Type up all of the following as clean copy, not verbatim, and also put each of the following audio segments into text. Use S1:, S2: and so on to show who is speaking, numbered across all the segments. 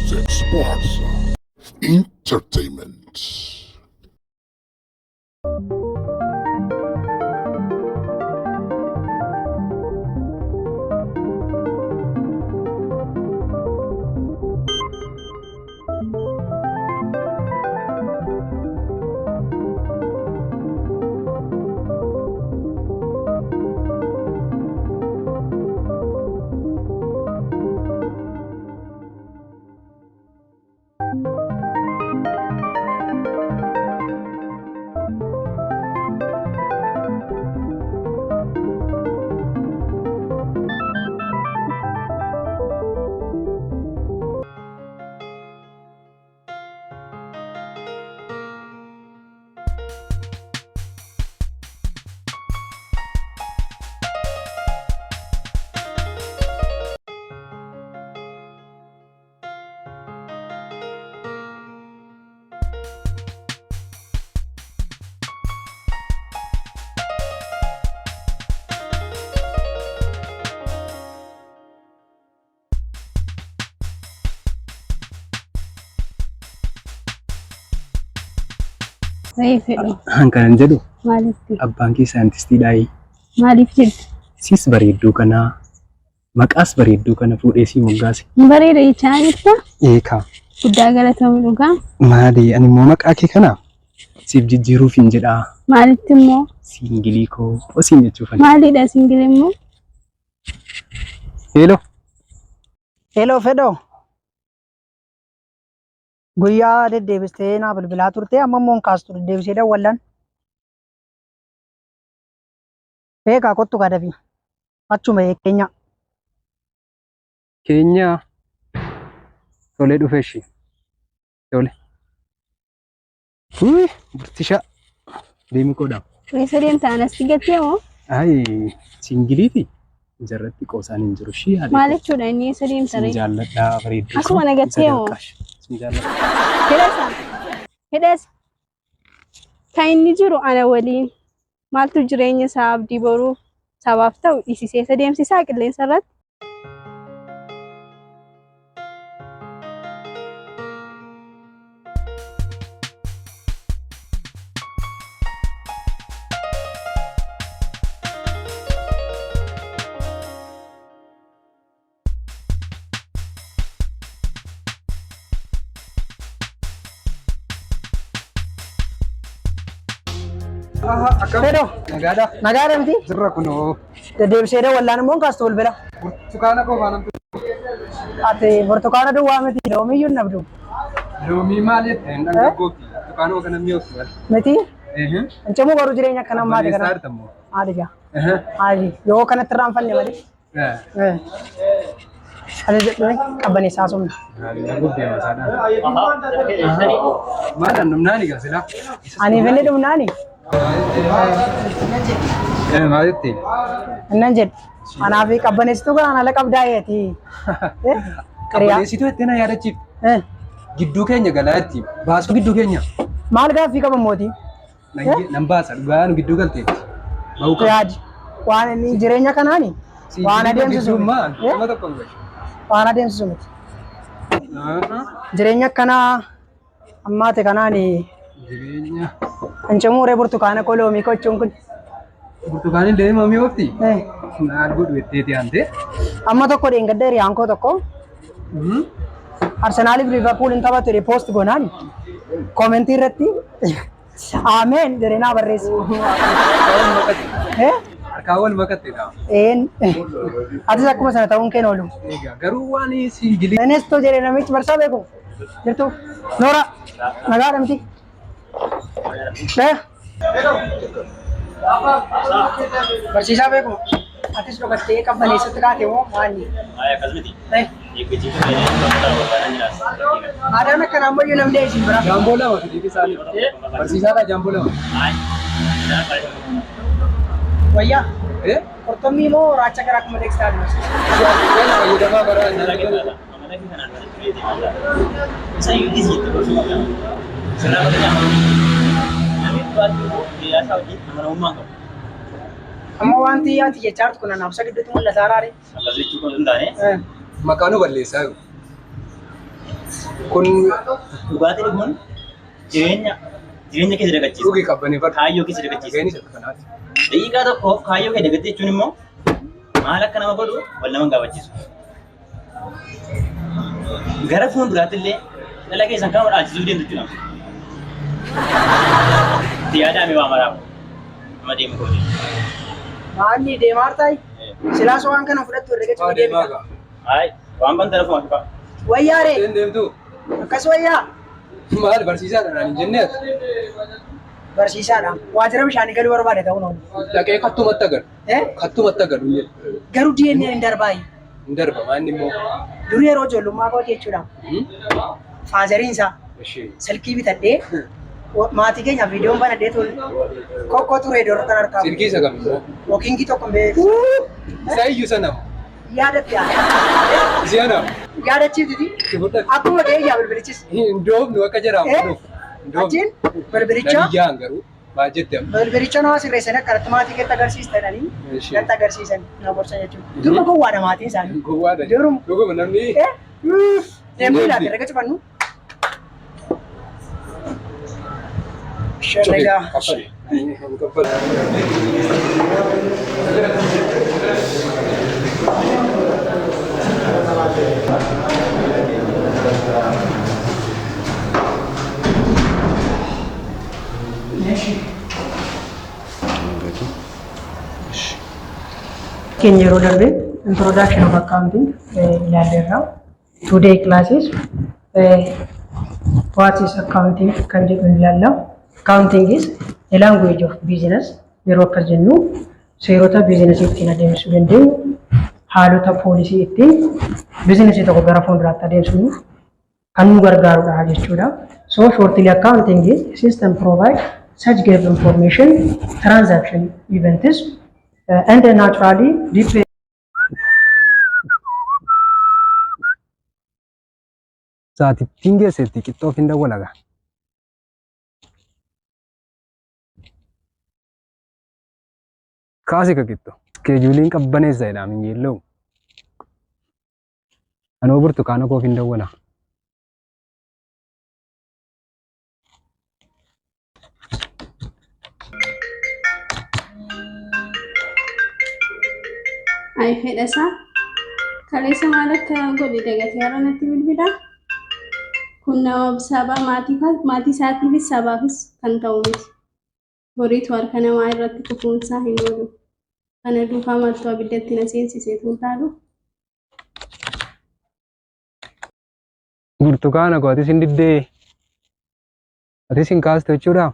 S1: Music, sports, entertainment.
S2: Reef jedhu.
S3: An kanan jedhu
S2: Maaliif
S3: abbaan kee saayintistiidhaayi.
S2: maaliif jettu?
S3: Siis bareedduu kanaa maqaas bareedduu kana fuudhee sii moggaase.
S2: Hin bareeda jechaa jirta.
S3: Eekaa
S2: Guddaa galatoomi dhugaa.
S3: maali ani immoo maqaa kee kana siif jijjiiruuf hin jedhaa
S2: Maalitti immoo
S3: siingilii koo osiin jechuufani.
S2: maalidha singil immoo?
S3: Heeloo.
S4: Hello Fedho. Guyyaa deddeebistee naa bilbilaa turte amma immoo hin kaastu deddeebisee dawwallan. Beekaa kottu kaa dafii. Achuma keenya.
S3: Keenyaa tolee dhufe ishee. Tole. Uy, burtisha. Deemi kodhaa.
S2: Eessa deemta anasti gattee moo?
S3: Ay, singiliiti. Jarratti qoosaan hin jiru. Shii haadha.
S2: Maal jechuudha inni eessa deemta
S3: Sin
S2: ree?
S3: jaalladhaa bareedduu.
S2: Asuma na gattee moo?
S3: Sin jaalladha.
S2: Hidhasa. Hidhasa. Kan inni jiru ana waliin maaltu jireenya isaa abdii boruu sabaaf ta'u dhiisisee isa deemsisaa qilleensa irratti?
S3: Akkam?
S4: Fedho.
S3: Nagaadha.
S4: Nagaadha miti?
S3: Sirra kunoo.
S4: Deddeebisee dawwallaan immoo hin kaastu bilbila.
S3: Burtukaana koo faana
S4: Ati burtukaana duwwaa miti loomiyyuu hin dhabdu.
S3: Loomii maal jette hin dhangaggoofti. Burtukaanuma kana mi'oofti maal.
S4: Miti? Hin cimuu garuu jireenya akkana maali
S3: Obboleessaa
S4: kana?
S3: jirta immoo.
S4: Maali gaa? Maali? Yoo kanatti irraanfanne malee. Ati jedhame qabbaneessaa sumna.
S3: Maal dhumnaani gaa silaa?
S4: Aniif inni dhumnaani?
S3: Maal jette?
S4: Innan jedhu. Anaaf qabbaneessituu kanaan ala qabdaa eeti.
S3: Qabbaneessituu jettee na yaadachiifte. Gidduu keenya galaa jetti. Baasuu gidduu keenya.
S4: Maal gaaffii qaba mootii?
S3: Nan baasa dhugaa nu gidduu galteetti. Bahuu qaba.
S4: Yaadi. Waan inni jireenya kanaani waan adeemsisu
S3: Gidduu maal?
S4: miti.
S3: Nama tokko hin gashu.
S4: Waan adeemsisu miti. Jireenya akkanaa ammaate kanaani
S3: Jireenya.
S4: hin cimuuree burtukaana koo loomii kochuun kun.
S3: Burtukaaniin deema mi'oofti.
S4: Eh,
S3: Maal godhu jetteeti aantee.
S4: Amma tokko dheengadda hiriyaan koo tokko Arsenaaliif Liverpool hin taphatu jedhee poost goonaan koomentii irratti Ameen jedhee naa barreesse. Eh?
S3: Harkaan wal makattedha.
S4: Een. Atis akkuma sana ta'uun kee hin oolu.
S3: Egaa garuu waan siingilii.
S4: Ernesto jedhee namichi barsaa beeku. Jirtu. Noora. Nagaadha miti. Eh? Barsiisaa beeku. Atis dhokattee qabbaneessatti kaate moo maali?
S5: Akkas miti.
S4: Eh?
S5: Eeggachiifuu ta'ee barbaadaan jiraas.
S4: Aadaan akkanaa ammayyuu namni isin bira.
S3: Jaamboo lama fidiif isaanii. Barsiisaadha jaamboo lama.
S4: Wayyaa.
S3: Eh?
S4: Qurxummii moo raacha garaa akkuma teekstaayil barsiisa?
S3: Fayyadamaa bara
S4: Amma wanti ati jechaa jirtu kun anaaf isa gidduutti mul'ataa raare.
S5: Akkas jechuu kun hin taane
S3: Maqaa nu balleessaa jiru. Kun
S5: Dhugaatii dhuguun jireenya keessa dagachiisa.
S3: Dhugi qabbaneeffadhu.
S5: Kaayyoo keessa dagachiisa.
S3: Gaheenis akka kanaati.
S5: Daqiiqaa tokkoof kaayyoo kee dagatte jechuun immoo maal akka nama godhu wal nama hin gaafachiisu. Gara fuulduraatti illee dhala keessan kanuma dhaalchisuu deemtu jechuudha. Itti yaadaame waa maraaf nama deemu kooti.
S4: Maalli deemaa hartaayi? Silaas waan kana fudhattu herrega
S3: Waa
S4: cimee
S3: deemaa
S4: deemita.
S3: gaa.
S5: Hayi waan banta lafuma fifa.
S4: Wayyaaree
S3: Isheen deemtu
S4: akkas wayyaa
S3: maal barsiisaadha naan hin jennee ati.
S4: Barsiisaadha. Waajjira bishaanii galuu barbaade ta'uun oolu.
S3: Dhaqee kattumatti agaru.
S4: Eh?
S3: Kattumatti agaru hin jedhu.
S4: Garuu DNA hin darbaayi.
S3: Hin darba maanni immoo.
S4: Dur yeroo ijoollummaa kooti jechuudha. Fatheriin isaa
S3: Ishee.
S4: Silkii bitadhee maatii keenyaaf viidiyoon banadhee ture. Kokkoo ture iddoo kan harkaa.
S3: Silkii isa kam immoo?
S4: Wookingii tokko hin beeku.
S3: Isa iyyuu sana.
S4: Yaadatti yaada.
S3: Isi'a nama.
S4: Yaadachiiftiti.
S3: Itti fudhate.
S4: Akkuma ta'e yaa bilbilichis.
S3: Hin doofnu akka jedhamu.
S4: Eh?
S3: Hin doofnu.
S4: Achiin bilbilicha
S3: Naniyyaan garuu maal jette amma?
S4: Bilbilicha nama sirreessanii akkanatti maatii keetti agarsiistananii
S3: Ishee.
S4: natti agarsiisan na gorsan jechuudha. Duruma gowwaadha maatiin isaanii.
S3: Gowwaadha.
S4: Duruma.
S3: Dhuguma namni.
S4: Eh? Deemuu ilaali herrega cufannu. Herrega.
S3: Kaffale. Kaffale.
S4: Keenya yeroo darbe introduction of accounting ilaalleerra. Today classes what is accounting kan jedhu ilaalla. Accounting is a language of business. Yeroo akkas jennu seerota biizinasii ittiin adeemsisuu dandeenyu, haalota policy ittiin biizinasii tokko gara fuulduraatti adeemsifnu kan nu gargaarudha jechuudha. So shortly, accounting is a system provide such give information, transaction events and naturally depend
S3: Sa'aatittiin geesseetti qixxoof hin dawwalaga. Kaasi ka qixxoo. Scheduleiin qabbaneessa jedhaa minjeelloo. Anoo burtukaana koof hin dawwala.
S2: Ay, fedhasaa. Kaleessa maal akka godhe dagatee har'a natti bilbilaa? Kun nama saba maatii isaatiifis sabaafis kan ta'u miti. Boriitu harka namaa irratti kufuunsaa hin oolu. Kana duukaa maaltu abiddatti na seensisee tuun taalu?
S3: Burtukaana koo atis hin diddee. Atis hin kaastu jechuudha.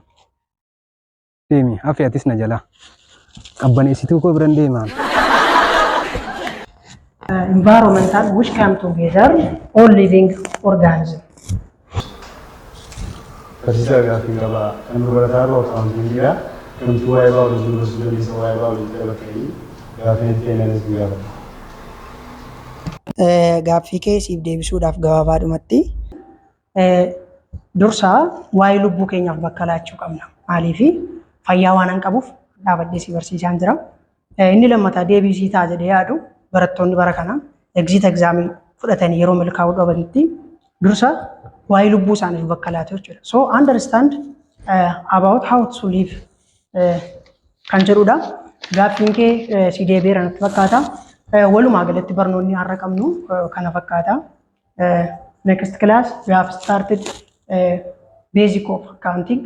S3: Deemi hafi atis na jalaa. Qabbaneessituu koo biran deemaa.
S4: Environmental which come together all living organism.
S1: Barsiisaa, gaaffii qabaa. Kan barataa irraa accountingiidha. Kamtu waa'ee baayoloojii gosa dandeessa waa'ee baayoloojii qabatanii gaaffii itti kennanis ni gaafata.
S4: Gaaffii kee siif deebisuudhaaf gabaabaadhumatti dursaa waa'ee lubbuu keenyaaf bakka laachuu qabna. Maaliifi fayyaa waan hin qabuuf dhaabadhee si barsiisaan jira. Inni lammataa deebii sii ta'a jedhee yaadu, barattoonni bara kana exit examii fudhatanii yeroo milkaa'uu dhabanitti dursa waa'ee lubbuu isaaniif bakka laatu jechuudha. So understand about how to live kan jedhudha. Gaaffiin kee si deebi'eera natti fakkaata. Walumaa galatti barnoonni har'a qabnu kana fakkaata. Next class we have started basic of accounting.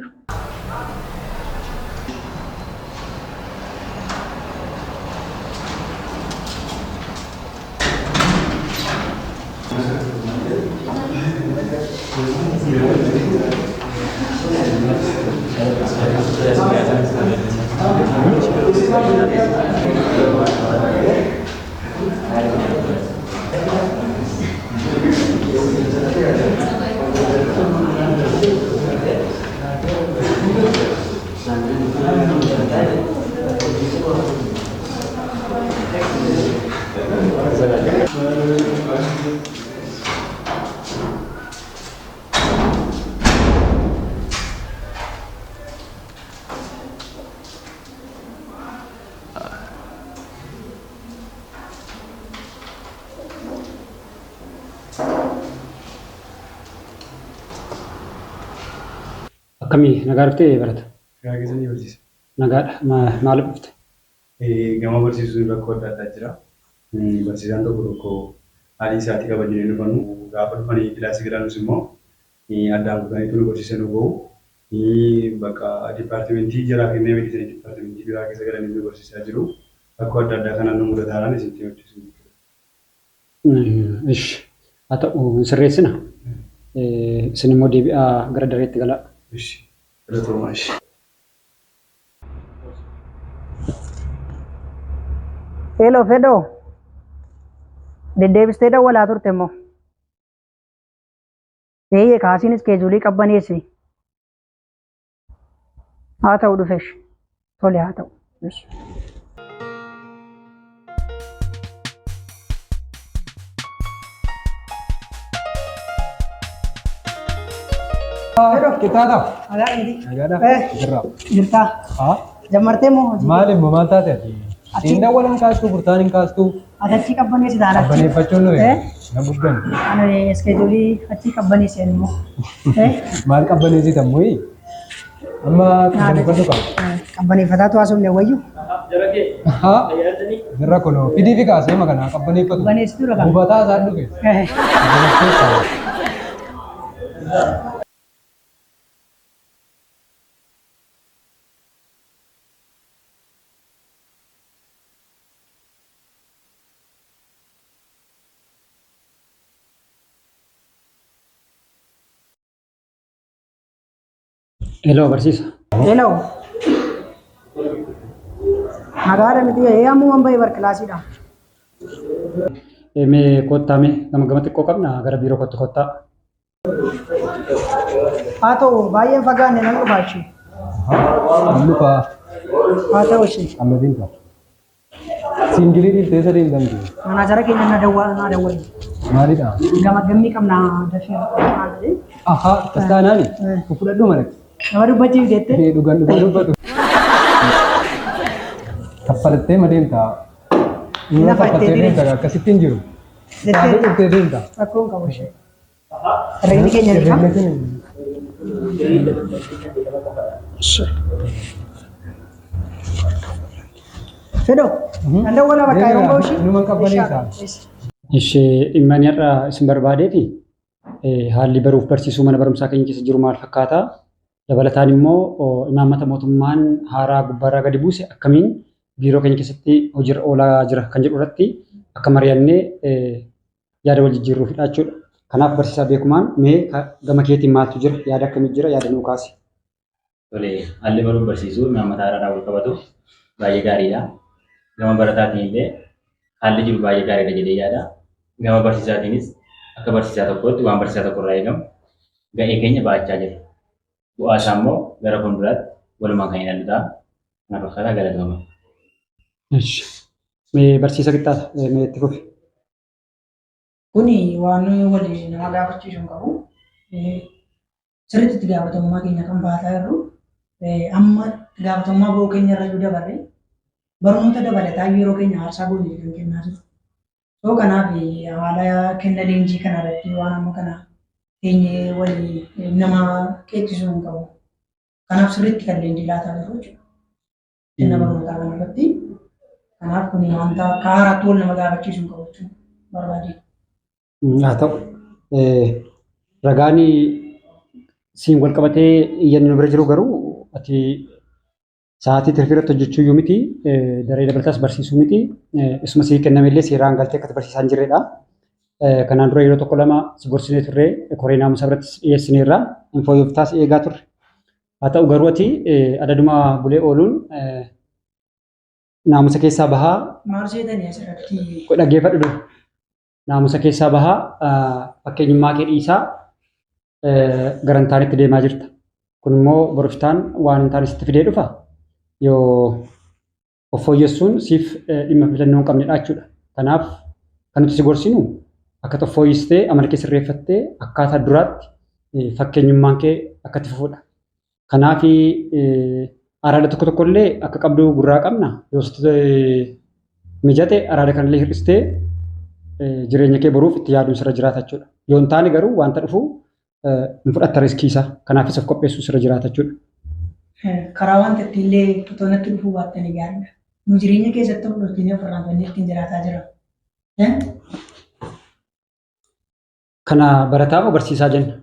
S6: Akkamii nagaa dhuftee barata?
S1: Nagaa keessanii barsiisa.
S6: Nagaadha. Maaliif dhufte?
S1: Gama barsiisuun rakkoo adda addaa jira. Barsiisaan tokko tokko haalli isaatii kabajanii dhufanu. Gaafa dhufanii kilaasii galanus immoo addaan kutaniitu nu barsiisan nu bahu. Bakka dipaartimentii jalaa kennee miti dipaartimentii biraa keessa galanii nu barsiisaa jiru. Rakkoo adda addaa kanaan nu mudataadhaan isinitti himachuusin jechuudha.
S6: Ishi haa ta'u hin sirreessina. Isin immoo deebi'aa gara dareetti galaa.
S1: Ishi galatoomaa ishi.
S4: Hello Fedhoo. Deddeebistee dawwalaa turte immoo. Eeyyee kaasiin iskeejuulii qabbaneessi. Haa ta'u dhufesh. Tole haa ta'u.
S3: Qixxaata.
S4: Nagaa miti.
S3: Nagaadha. Jirra.
S4: Jirtaa.
S3: Haa.
S4: Jammartee moo hojii?
S3: Maal immoo maal taate ati? Siin dawwalan kaastuu burtaan hin kaastuu.
S4: Ati achii qabbaneessi taana.
S3: Qabbaneeffachuun nuyi na gubban.
S4: Ani iskeejuulii achii qabbaneessi immoo.
S3: Maal qabbaneessitan muyi? Amma qabbaneeffadhu qaba.
S4: Qabbaneeffataatu haasofne wayyu.
S3: Haa. Jirra kunoo fidii fi kaasee makanaa qabbaneeffatu.
S4: Qabbaneessituu dha.
S3: Gubataa isaan dhufe.
S6: Hello barsiisa.
S4: Hello. Nagaadha miti ee ammuman bahe bar kilaasiidha.
S6: Mee kottaa mee gama gama xiqqoo qabna gara biiroo kottu kottaa.
S4: Haa ta'u baay'een fagaanne nan dhufa ishee.
S3: Nan dhufa.
S4: Haa ta'u ishee.
S3: Amma deemta. Siingilii dhiiftee isa deemtamti.
S4: Manaajara keenya na dawwaa na dawwali.
S3: Maalidha?
S4: Gamaggammii qabna dafee maal jedhee.
S3: Ahaa akkas taanaani. Fudhadhu mana.
S4: Nama dubbachiif jettee.
S3: Ee dhugaan dhugaa dubbatu. Kaffalattee ma deemta? Yoo
S4: Lafa
S3: kaffaltee
S4: itti
S3: deemta akkasitti hin jiru.
S4: Jettee.
S3: Kaasee dhuftee deemta.
S4: Rakkoon qabu ishee. Herregni keenya ni
S3: Herregni keenya.
S4: Fedho. Nan dawwala bakka yeroo bahu ishee.
S3: Numa qabbaneessa.
S6: Ishee dhimma inni har'a isin barbaadeefi haalli baruuf barsiisuu mana barumsaa keenya keessa jiru maal fakkaata? Dabalataan immoo imaammata mootummaan haaraa gubbaarraa gadi buuse akkamiin biiroo keenya keessatti hojiirra oolaa jira kan jedhu irratti akka mari'annee yaada wal jijjiirruufidha jechuudha. Kanaaf barsiisaa beekumaan mee gama keetiin maaltu jira? Yaada akkamii jira? Yaada nuu kaasi.
S5: Tole, haalli baruuf barsiisuu imaammata haaraadhaan wal qabatu baay'ee gaariidha. Gama barataatiin illee haalli jiru baay'ee gaariidha jedhee yaada. Gama barsiisaatiinis akka barsiisaa tokkootti waan barsiisaa tokko irraa eegamu ga'ee keenya ba'achaa jirra. Bu'aa isaa immoo gara fuulduraatti walumaan kan ilaallu ta'a. Kana fakkaata galatooma.
S6: Eshi. Mee barsiisa qixxaata mee itti fufi.
S4: Kuni waan wal nama gaafachiisu hin qabu. Sirriitti itti gaafatamummaa keenya kan baataa jirru amma itti gaafatamummaa bahuu keenya irra iyyuu dabarre barnoota dabalataa yeroo keenya aarsaa goone kan kennaa jiru. So kanaaf haala kenna leenjii kana irratti waan amma kana teenyee walii nama qeeqsisuu hin qabu. Kanaaf sirriitti kan leenjii laataa jiru jechuudha. Kenna barnootaa kana irratti. Kanaaf kun wanta akka haaraatti wal nama gaafachiisuu hin qabu jechuudha barbaade.
S6: Haa ta'u ragaan siin wal qabatee iyyanni nu bira jiru garuu ati sa'aatii tirfii irratti hojjechuu iyyuu miti daree dabalataas barsiisuu miti isuma sii kenname illee seeraan galtee akka barsiisaa hin jirredha. Kanaan dura yeroo tokko lama si gorsinee turre koree naamusaa birattis dhiyeessineerra hin fooyyoftaas eegaa turre. Haa ta'u garuu ati adaduma bulee ooluun naamusa keessaa bahaa
S4: Maal seetanii asirratti?
S6: Dhaggeeffadhu dura. Naamusa keessaa bahaa fakkeenyummaa kee dhiisaa gara hin taanetti deemaa jirta. Kun immoo boriftaan waan hin taane sitti fidee dhufa. Yoo of fooyyessuun siif dhimma filannoo hin qabnedha jechuudha. Kanaaf kan nuti si gorsinu akka of fooyyistee amala kee sirreeffattee akkaataa duraatti fakkeenyummaan kee akka itti fufudha. Kanaaf araada tokko tokko illee akka qabdu gurraa qabna. Yoo sitti mijate araada kanallee hir'istee jireenya kee boruuf itti yaaduun sirra jiraata jechuudha. Yoo hin taane garuu wanta dhufu Hin fudhatta riskii isaa. Kanaafis of qopheessuu sirra jiraata jechuudha.
S4: Karaa wanta ittiillee otoo natti dhufuu baattanii gaariidha. Nu jireenya keessatti of dhorkinee of irraanfannee ittiin jiraataa jira.
S6: Kana barataa moo barsiisaa jenna?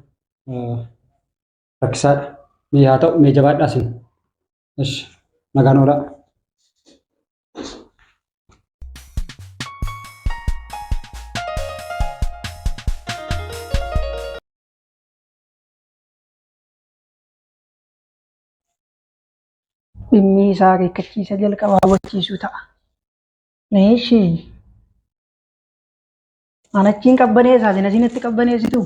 S6: Rakkisaadha. Mee haa ta'u mee jabaadhaa isin. Ishi nagaan oolaa.
S4: Dhimmi isaa akeekkachiisa jalqabaa hubachiisuu ta'a. Meeshii an achiin qabbaneessaa isin asiin natti qabbaneessitu.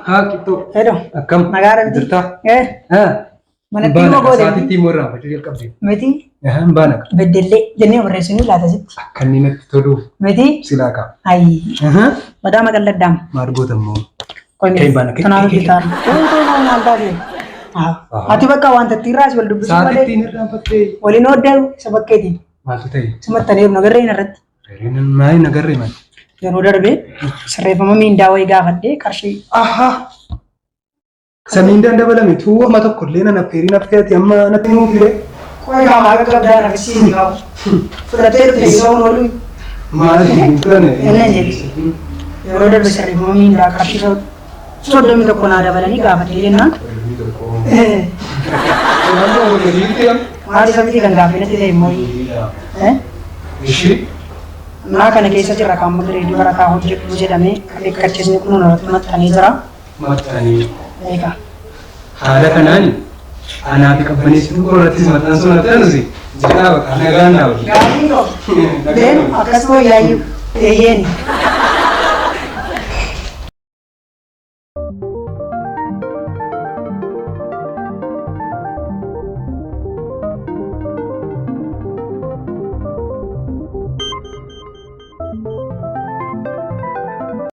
S3: Haa qixxoo.
S4: Hello.
S3: Akkam?
S4: Nagaa miti.
S3: Jirtaa?
S4: Eh,
S3: Haa.
S4: manatti
S3: Baana
S4: immoo goote.
S3: Sa'aatiitti immoo irraanfachuu jalqabde.
S4: Miti
S3: Haa baana.
S4: beddellee jennee barreessinuu laata sitti.
S3: Akka inni natti toluuf
S4: Miti
S3: silaa qaba.
S4: ayi madaa maqalladdaam.
S3: Maal goota immoo?
S4: Qomi
S3: Kee baana, kee,
S4: kanaaf
S3: kee, kee.
S4: hojjetaan. Tuutuu maal taate? Ati bakka wanta ittiin raas wal dubbisuu malee
S3: Sa'aatiitti hin irraanfattee.
S4: waliin ooddeeru isa bakkeetiin.
S3: Maaltu ta'e?
S4: Simattaniiru nagarreen irratti.
S3: Maal nagarree maal?
S4: Yeroo darbe sirreeffama miindaa wayii gaafadhee qarshii
S3: Ahaa. Isa miindaan dabalame tuu amma tokko illee nan affeeriin affeeti amma natti himuu fide.
S4: Qoy qaamaa akka qabdaa rafisiisi qabu. Fudhattee dhufte isa oolu.
S3: Maal hin turane?
S4: Inni jedhe. Yeroo darbe sirreeffama miindaa qarshii 31 naa dabalanii gaafadhee jennaan. Maal isa miti kan gaaffii natti ta'e immoo.
S3: Ishii.
S4: Naa kana keessa jira kan amma gireedii barataa hojjedhu jedhamee akeekkachiisni kun irratti maxxanee jira.
S3: Maxxanee.
S4: Eegaa.
S3: Haala kanaan anaa fi qabbaneessituu koo irrattis maxxansuun maxxansusi jedhaa bakka nagaan naa wajjin.
S4: Gaaffii qabu. Been akkasuma yaayyuu eeyyeeni.